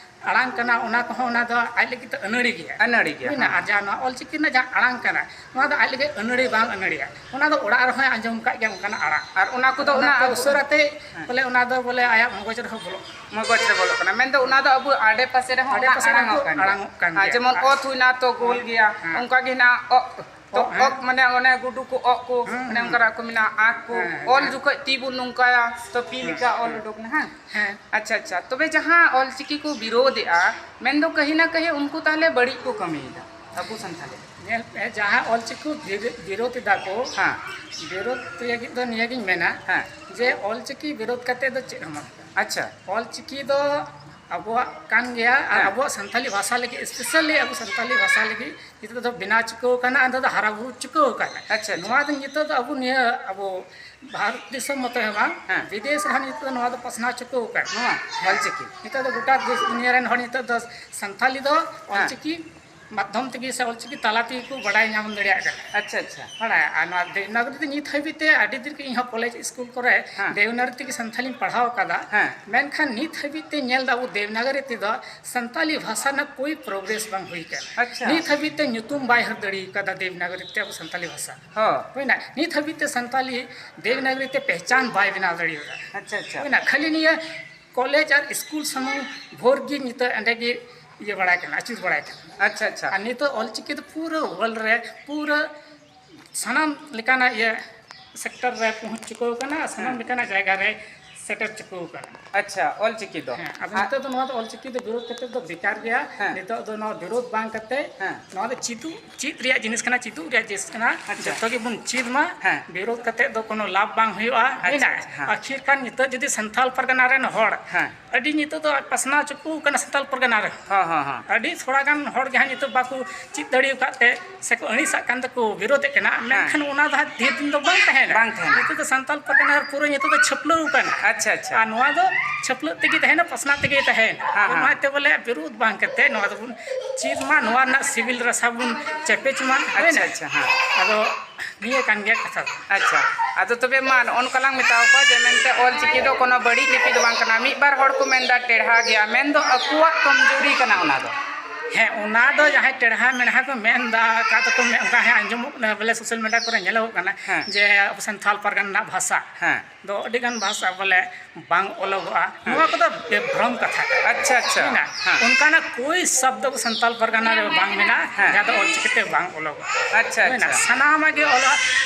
ᱟᱲᱟᱝ ᱠᱟᱱᱟ, ᱚᱱᱟ ᱠᱚᱦᱚᱸ ᱚᱱᱟ ᱫᱚ ᱟᱡ ᱞᱟᱹᱜᱤᱫ ᱫᱚ ᱟᱹᱱᱟᱹᱲᱤ ᱜᱮᱭᱟ᱾ ᱟᱹᱱᱟᱹᱲᱤ ᱜᱮᱭᱟ, ᱦᱩᱭᱱᱟ, ᱦᱮᱸ᱾ ᱟᱨ ᱡᱟᱦᱟᱸ ᱱᱚᱣᱟ ᱚᱞᱪᱤᱠᱤ ᱨᱮᱱᱟᱜ ᱡᱟᱦᱟᱸ ᱟᱲᱟᱝ ᱠᱟᱱᱟ, ᱱᱚᱣᱟ ᱫᱚ ᱟᱡ ᱞᱟᱹᱜᱤᱫ ᱟᱹᱱᱟᱹᱲᱤ ᱵᱟᱝ ᱟᱹᱱᱟᱹᱲᱤᱭᱟ᱾ ᱚᱱᱟ ᱫᱚ ᱚᱲᱟᱜ ᱨᱮᱦᱚᱸᱭ ᱟᱸᱡᱚᱢ ᱠᱟᱜ ᱜᱮᱭᱟ ᱚᱱᱠᱟᱱᱟᱜ ᱟᱲᱟᱝ᱾ ᱟᱨ ᱚᱱᱟ ᱠᱚᱫᱚ ᱚᱱᱟ ᱚᱱᱟ ᱠᱚ ᱟᱵᱚ ᱩᱥᱟᱹᱨᱟ ᱛᱮ, ᱦᱮᱸ᱾ ᱵᱚᱞᱮ, ᱚᱱᱟ ᱫᱚ, ᱵᱚᱞᱮ, ᱟᱭᱟᱜ ᱢᱚᱜᱚᱡᱽ ᱨᱮᱦᱚᱸ ᱵᱚᱞᱚᱜ ᱠᱟᱱᱟ᱾ ᱢᱚᱜᱚᱡᱽ ᱨᱮ ᱵᱚᱞᱚᱜ ᱠᱟᱱᱟ, ᱢᱮᱱᱫᱚ ᱚᱱᱟ ᱫᱚ ᱟᱵᱚ ᱟᱰᱮ ᱯᱟᱥᱮ ᱨᱮᱦᱚᱸ ᱟᱰᱮ ᱚᱱᱟ ᱯᱟᱥᱮ ᱨᱮᱦᱚᱸ ᱟᱲᱟᱝᱚᱜ ᱠᱚ ᱠᱟᱱ ᱜᱮᱭᱟ᱾ ᱟᱲᱟᱝᱚᱜ ᱠᱟᱱ ᱟᱨ ᱜᱮᱭᱟ᱾ ᱡᱮᱢᱚᱱ ᱟᱨ ᱚᱛ ᱦᱩᱭᱱᱟ ᱛᱚ ᱜᱳᱞ ᱦᱮᱸ᱾ ᱜᱮᱭᱟ, ᱦᱮᱸ᱾ ᱚᱱᱠᱟ ᱜᱮ ᱦᱮᱱᱟᱜᱼᱟ ᱚᱜ, ᱛᱚ ᱚᱜ, ᱦᱮᱸ᱾ ᱚᱜ ᱢᱟᱱᱮ ᱚᱱᱮ ᱜᱩᱰᱩ ᱠᱚ ᱚᱜ ᱠᱚ, ᱦᱮᱸ, ᱚᱱᱮ ᱦᱮᱸ᱾ ᱚᱱᱠᱟᱱᱟᱜ ᱠᱚ ᱢᱮᱱᱟᱜᱼᱟ, ᱟᱸᱠ ᱠᱚ, ᱦᱮᱸ, ᱦᱮᱸ᱾ ᱚᱞ ᱡᱚᱠᱷᱚᱡ ᱛᱤ ᱵᱚᱱ ᱱᱚᱝᱠᱟᱭᱟ, ᱛᱚ ᱯᱤ ᱦᱮᱸ, ᱞᱮᱠᱟ ᱚᱞ ᱦᱮᱸ᱾ ᱩᱰᱩᱠ ᱱᱟ, ᱦᱮᱸ᱾ ᱦᱮᱸ᱾ ᱟᱪᱪᱷᱟ, ᱟᱪᱪᱷᱟ᱾ ᱛᱚᱵᱮ ᱡᱟᱦᱟᱸ ᱚᱞᱪᱤᱠᱤ ᱠᱚ ᱵᱤᱨᱳᱫᱮᱜᱼᱟ, ᱢᱮᱱᱫᱚ ᱠᱟᱹᱦᱤ ᱱᱟ ᱠᱟᱹᱦᱤ ᱩᱱᱠᱩ ᱛᱟᱦᱞᱮ ᱵᱟᱹᱲᱤᱡ ᱠᱚ ᱠᱟᱹᱢᱤᱭᱮᱫᱟ ᱟᱵᱚ ᱥᱟᱱᱛᱟᱲ᱾ ᱧᱮᱞ ᱯᱮ, ᱡᱟᱦᱟᱸ ᱚᱞᱪᱤᱠᱤ ᱵᱤᱨ-, ᱵᱤᱨᱳᱫ ᱮᱫᱟ ᱠᱚ, ᱦᱮᱸ᱾ ᱵᱤᱨᱳᱫ ᱞᱟᱹᱜᱤᱫ ᱫᱚ ᱱᱤᱭᱟᱹᱜᱤᱧ ᱢᱮᱱᱟ, ᱦᱮᱸ᱾ ᱡᱮ ᱚᱞᱪᱤᱠᱤ ᱵᱤᱨᱳᱫ ᱠᱟᱛᱮ ᱫᱚ ᱪᱮᱫ ᱦᱚᱸ ᱵᱟᱝ ᱦᱩᱭᱩᱜᱼᱟ᱾ ᱟᱪᱪᱷᱟ᱾ ᱚᱞᱪᱤᱠᱤ ᱫᱚ ᱟᱵᱚᱣᱟᱜ ᱠᱟᱱ ᱜᱮᱭᱟ, ᱟᱨ ᱦᱮᱸ᱾ ᱟᱵᱚᱣᱟᱜ ᱥᱟᱱᱛᱟᱞᱤ ᱵᱷᱟᱥᱟ ᱞᱟᱹᱜᱤᱫ, specially ᱟᱵᱚ ᱥᱟᱱᱛᱟᱞᱤ ᱵᱷᱟᱥᱟ ᱞᱟᱹᱜᱤᱫ ᱱᱤᱛᱚᱜ ᱫᱚ ᱵᱮᱱᱟᱣ ᱪᱩᱠᱟᱹᱣ ᱠᱟᱱᱟ, ᱟᱫᱚ ᱫᱚ ᱦᱟᱨᱟ ᱵᱩᱨᱩ ᱪᱩᱠᱟᱹᱣ ᱠᱟᱱᱟ᱾ ᱟᱪᱪᱷᱟ, ᱟᱪᱪᱷᱟ᱾ ᱱᱚᱣᱟ ᱫᱚ ᱱᱤᱛᱚᱜ ᱫᱚ ᱟᱵᱚ ᱱᱤᱭᱟᱹ ᱟᱵᱚ ᱵᱷᱟᱨᱚᱛ ᱫᱤᱥᱚᱢ ᱢᱚᱛᱚ ᱦᱚᱸ ᱵᱟᱝ, ᱦᱮᱸ᱾ ᱵᱤᱫᱮᱥ ᱨᱮᱦᱚᱸ ᱱᱤᱛᱚᱜ ᱫᱚ ᱱᱚᱣᱟ ᱫᱚ ᱯᱟᱥᱱᱟᱣ ᱪᱩᱠᱟᱹᱣ ᱠᱟᱱᱟ᱾ ᱱᱚᱣᱟ ᱦᱮᱸ᱾ ᱚᱞᱪᱤᱠᱤ? ᱱᱤᱛᱚᱜ ᱫᱚ ᱜᱚᱴᱟ ᱫᱮᱥ ᱫᱩᱱᱤᱭᱟᱹ ᱨᱮᱱ ᱦᱚᱲ ᱱᱤᱛᱚᱜ ᱫᱚ ᱥᱟᱱᱛᱟᱞᱤ ᱫᱚ ᱦᱮᱸ᱾ ᱚᱞᱪᱤᱠᱤ ᱢᱟᱫᱽᱫᱷᱚᱢ ᱛᱮᱜᱮ ᱥᱮ ᱚᱞᱪᱤᱠᱤ ᱛᱟᱞᱟ ᱛᱮᱜᱮ ᱠᱚ ᱵᱟᱰᱟᱭ ᱧᱟᱢ ᱫᱟᱲᱮᱭᱟᱜ ᱠᱟᱱᱟ᱾ ᱟᱪᱪᱷᱟ, ᱟᱪᱪᱷᱟ᱾ ᱵᱟᱲᱟᱭᱟ᱾ ᱟᱨ ᱱᱚᱣᱟ ᱫᱮᱵᱽᱱᱟᱜᱚᱨᱤ ᱫᱚ ᱱᱤᱛ ᱦᱟᱹᱵᱤᱡ ᱛᱮ ᱟᱹᱰᱤ ᱫᱤᱱ ᱨᱮᱜᱮ ᱤᱧ ᱦᱚᱸ ᱠᱚᱞᱮᱡᱽ ᱥᱠᱩᱞ ᱠᱚᱨᱮ ᱦᱮᱸ᱾ ᱫᱮᱵᱽᱱᱟᱜᱚᱨᱤ ᱛᱮᱜᱮ ᱥᱟᱱᱛᱷᱟᱞᱤᱧ ᱯᱟᱲᱦᱟᱣ ᱟᱠᱟᱫᱟ᱾ ᱦᱮᱸ᱾ ᱢᱮᱱᱠᱷᱟᱱ ᱱᱤᱛ ᱦᱟᱹᱵᱤᱡ ᱛᱮ ᱧᱮᱞ ᱮᱫᱟ ᱟᱵᱚ ᱫᱮᱵᱽᱱᱟᱜᱚᱨᱤ ᱛᱮᱫᱚ ᱥᱟᱱᱛᱟᱞᱤ ᱵᱷᱟᱥᱟ ᱨᱮᱱᱟᱜ ᱠᱳᱭ ᱯᱨᱳᱜᱨᱮᱥ ᱵᱟᱝ ᱦᱩᱭ ᱟᱠᱟᱱᱟ᱾ ᱟᱪᱪᱷᱟ᱾ ᱱᱤᱛ ᱦᱟᱹᱵᱤᱡ ᱛᱮ ᱧᱩᱛᱩᱢ ᱵᱟᱭ ᱦᱟᱹᱨ ᱫᱟᱲᱮ ᱟᱠᱟᱫᱟ ᱫᱮᱵᱽᱱᱟᱜᱚᱨᱤ ᱛᱮ ᱟᱵᱚ ᱥᱟᱱᱛᱟᱞᱤ ᱵᱷᱟᱥᱟ᱾ ᱦᱚᱸ᱾ ᱦᱩᱭᱱᱟ, ᱱᱤᱛ ᱦᱟᱹᱵᱤᱡ ᱛᱮ ᱥᱟᱱᱛᱟᱞᱤ ᱫᱮᱵᱽᱱᱟᱜᱚᱨᱤ ᱛᱮ ᱯᱮᱦᱪᱟᱱ ᱵᱟᱭ ᱵᱮᱱᱟᱣ ᱫᱟᱲᱮ ᱟᱠᱟᱫᱟ᱾ ᱟᱪᱪᱷᱟ, ᱟᱪᱪᱷᱟ᱾ ᱦᱩᱭᱱᱟ, ᱠᱷᱟᱹᱞᱤ ᱱᱤᱭᱟᱹ ᱠᱚᱞᱮᱡᱽ ᱟᱨ ᱥᱠᱩᱞ ᱥᱩᱢᱩᱝ ᱵᱷᱳᱨ ᱜᱮ ᱱᱤᱛᱚᱜ ᱚᱸᱰᱮ ᱜᱮ ᱤᱭᱟᱹ ᱵᱟᱲᱟᱭ ᱠᱟᱱᱟ, ᱟᱹᱪᱩᱨ ᱵᱟᱲᱟᱭ ᱠᱟᱱᱟ᱾ ᱟᱪᱪᱷᱟ, ᱟᱪᱪᱷᱟ᱾ ᱟᱨ ᱱᱤᱛᱚᱜ ᱚᱞᱪᱤᱠᱤ ᱫᱚ ᱯᱩᱨᱟᱹ ᱣᱟᱨᱞᱰ ᱨᱮ ᱯᱩᱨᱟᱹ ᱥᱟᱱᱟᱢ ᱞᱮᱠᱟᱱᱟᱜ ᱤᱭᱟᱹ ᱥᱮᱠᱴᱚᱨ ᱨᱮ ᱯᱚᱦᱚᱸᱪ ᱪᱩᱠᱟᱹᱣ ᱠᱟᱱᱟ, ᱥᱟᱱᱟᱢ ᱦᱮᱸ᱾ ᱞᱮᱠᱟᱱᱟᱜ ᱡᱟᱭᱜᱟ ᱨᱮ ᱥᱮᱴᱮᱨ ᱪᱩᱠᱟᱹᱣ ᱠᱟᱱᱟ᱾ ᱟᱪᱪᱷᱟ, ᱚᱞᱪᱤᱠᱤ ᱫᱚ᱾ ᱦᱮᱸ, ᱟᱫᱚ ᱟᱨ ᱱᱤᱛᱚᱜ ᱫᱚ ᱱᱚᱣᱟ ᱫᱚ ᱚᱞᱪᱤᱠᱤ ᱫᱚ ᱵᱤᱨᱳᱫ ᱠᱟᱛᱮ ᱫᱚ ᱵᱮᱠᱟᱨ ᱜᱮᱭᱟ᱾ ᱦᱮᱸ᱾ ᱱᱤᱛᱚᱜ ᱫᱚ ᱱᱚᱣᱟ ᱵᱤᱨᱳᱫ ᱵᱟᱝ ᱠᱟᱛᱮ ᱦᱮᱸ᱾ ᱱᱚᱣᱟ ᱫᱚ ᱪᱮᱫᱚᱜ, ᱪᱮᱫ ᱨᱮᱭᱟᱜ ᱡᱤᱱᱤᱥ ᱠᱟᱱᱟ, ᱪᱮᱫᱚᱜ ᱨᱮᱭᱟᱜ ᱡᱤᱱᱤᱥ ᱠᱟᱱᱟ᱾ ᱟᱪᱪᱷᱟ᱾ ᱡᱚᱛᱚ ᱜᱮᱵᱚᱱ ᱪᱮᱫ ᱢᱟ᱾ ᱦᱮᱸ᱾ ᱵᱤᱨᱳᱫ ᱠᱟᱛᱮ ᱫᱚ ᱠᱳᱱᱳ ᱞᱟᱵᱷ ᱵᱟᱝ ᱦᱩᱭᱩᱜᱼᱟ᱾ ᱟᱪᱪᱷᱟ, ᱦᱩᱭᱱᱟ? ᱟᱪᱪᱷᱟ, ᱦᱮᱸ᱾ ᱟᱹᱠᱷᱤᱨ ᱠᱟᱱ ᱱᱤᱛᱚᱜ ᱡᱩᱫᱤ ᱥᱟᱱᱛᱟᱞ ᱯᱟᱨᱜᱟᱱᱟ ᱨᱮᱱ ᱦᱚᱲ ᱦᱮᱸ᱾ ᱟᱹᱰᱤ ᱱᱤᱛᱚᱜ ᱫᱚ ᱯᱟᱥᱱᱟᱣ ᱪᱩᱠᱩ ᱠᱟᱱᱟ ᱥᱟᱱᱛᱟᱞ ᱯᱟᱨᱜᱟᱱᱟ ᱨᱮ᱾ ᱦᱚᱸ, ᱦᱚᱸ, ᱦᱚᱸ᱾ ᱟᱹᱰᱤ ᱛᱷᱚᱲᱟ ᱜᱟᱱ ᱦᱚᱲ ᱜᱮ ᱦᱟᱸᱜ ᱱᱤᱛᱚᱜ ᱵᱟᱠᱚ ᱪᱮᱫ ᱫᱟᱲᱮ ᱟᱠᱟᱫ ᱛᱮ ᱥᱮᱠᱚ ᱟᱹᱲᱤᱥᱟᱜ ᱠᱟᱱ ᱛᱮᱠᱚ ᱵᱤᱨᱳᱫᱮᱫ ᱠᱟᱱᱟ, ᱦᱮᱸ᱾ ᱢᱮᱱᱠᱷᱟᱱ ᱚᱱᱟ ᱫᱚ ᱦᱟᱸᱜ ᱰᱷᱮᱨ ᱫᱤᱱ ᱫᱚ ᱵᱟᱝ ᱛᱟᱦᱮᱱᱟ᱾ ᱵᱟᱝ ᱛᱟᱦᱮᱱᱟ᱾ ᱱᱤᱛᱚᱜ ᱫᱚ ᱥᱟᱱᱛᱟᱞ ᱯᱟᱨᱜᱟᱱᱟ ᱨᱮ ᱯᱩᱨᱟᱹ ᱱᱤᱛᱚᱜ ᱫᱚ ᱪᱷᱟᱹᱯᱞᱟᱹᱣ ᱠᱟᱱᱟ᱾ ᱟᱪᱪᱷᱟ, ᱟᱪᱪᱷᱟ᱾ ᱟᱨ ᱱᱚᱣᱟ ᱫᱚ ᱪᱷᱟᱹᱯᱞᱟᱹᱜ ᱛᱮᱜᱮ ᱛᱟᱦᱮᱱᱟ, ᱯᱟᱥᱱᱟᱣ ᱛᱮᱜᱮ ᱛᱟᱦᱮᱱᱟ᱾ ᱦᱮᱸ, ᱦᱮᱸ᱾ ᱚᱱᱟᱛᱮ ᱵᱚᱞᱮ ᱵᱤᱨᱳᱫ ᱵᱟᱝ ᱠᱟᱛᱮ ᱱᱚᱣᱟ ᱫᱚᱵᱚᱱ ᱪᱮᱫ ᱢᱟ, ᱱᱚᱣᱟ ᱨᱮᱱᱟᱜ ᱥᱤᱵᱤᱞ ᱨᱟᱥᱟ ᱵᱚᱱ ᱪᱮᱯᱮᱡ ᱢᱟ᱾ ᱟᱪᱪᱷᱟ, ᱦᱩᱭᱱᱟ? ᱟᱪᱪᱷᱟ, ᱦᱮᱸ᱾ ᱟᱫᱚ ᱱᱤᱭᱟᱹ ᱠᱟᱱ ᱜᱮᱭᱟ ᱠᱟᱛᱷᱟ ᱫᱚ᱾ ᱟᱪᱪᱷᱟ, ᱟᱫᱚ ᱛᱚᱵᱮ ᱢᱟ ᱱᱚᱜᱼᱚ ᱱᱚᱝᱠᱟ ᱞᱟᱝ ᱢᱮᱛᱟᱣ ᱠᱚᱣᱟ ᱡᱮ ᱢᱮᱱᱛᱮ ᱚᱞ ᱪᱤᱠᱤ ᱫᱚ ᱠᱳᱱᱳ ᱵᱟᱹᱲᱤᱡ ᱞᱤᱯᱤ ᱫᱚ ᱵᱟᱝ ᱠᱟᱱᱟ᱾ ᱢᱤᱫ ᱵᱟᱨ ᱦᱚᱲ ᱠᱚ ᱢᱮᱱᱫᱟ ᱴᱮᱲᱦᱟ ᱜᱮᱭᱟ, ᱢᱮᱱᱫᱚ ᱟᱠᱚᱣᱟᱜ ᱠᱚᱢᱡᱩᱨᱤ ᱠᱟᱱᱟ ᱚᱱᱟ ᱫᱚ᱾ ᱦᱮᱸ, ᱚᱱᱟ ᱫᱚ ᱡᱟᱦᱟᱸᱭ ᱴᱮᱲᱦᱟ ᱢᱮᱲᱦᱟ ᱠᱚ ᱢᱮᱱᱫᱟ, ᱚᱠᱟ ᱫᱚᱠᱚ ᱢᱮᱱ, ᱚᱱᱠᱟ ᱦᱮᱸ ᱟᱸᱡᱚᱢᱚᱜ ᱠᱟᱱᱟ, ᱵᱚᱞᱮ ᱥᱳᱥᱟᱞ ᱢᱤᱰᱤᱭᱟ ᱠᱚᱨᱮ ᱧᱮᱞᱚᱜᱚᱜ ᱠᱟᱱᱟ ᱦᱮᱸ᱾ ᱡᱮ ᱟᱵᱚ ᱥᱟᱱᱛᱟᱲ ᱯᱟᱨᱜᱟᱱᱟ ᱨᱮᱱᱟᱜ ᱵᱷᱟᱥᱟ ᱦᱮᱸ᱾ ᱫᱚ ᱟᱹᱰᱤ ᱜᱟᱱ ᱵᱷᱟᱥᱟ ᱵᱚᱞᱮ ᱵᱟᱝ ᱚᱞᱚᱜᱚᱜᱼᱟ᱾ ᱦᱮᱸ᱾ ᱱᱚᱣᱟ ᱠᱚᱫᱚ ᱵᱮᱵᱷᱨᱚᱢ ᱠᱟᱛᱷᱟ ᱠᱟᱱᱟ᱾ ᱟᱪᱪᱷᱟ, ᱟᱪᱪᱷᱟ᱾ ᱦᱮᱸ᱾ ᱚᱱᱠᱟᱱᱟᱜ ᱠᱳᱭ ᱥᱚᱵᱫᱚ ᱥᱟᱱᱛᱟᱞ ᱯᱟᱨᱜᱟᱱᱟ ᱨᱮ ᱵᱟᱝ ᱢᱮᱱᱟᱜᱼᱟ, ᱦᱮᱸ᱾ ᱡᱟᱦᱟᱸ ᱫᱚ ᱚᱞᱪᱤᱠᱤ ᱛᱮ ᱵᱟᱝ ᱚᱞᱚᱜᱚᱜᱼᱟ᱾ ᱟᱪᱪᱷᱟ, ᱦᱩᱭᱱᱟ? ᱟᱪᱪᱷᱟ᱾ ᱥᱟᱱᱟᱢᱟᱜ ᱜᱮ ᱚᱞᱚᱜᱼᱟ᱾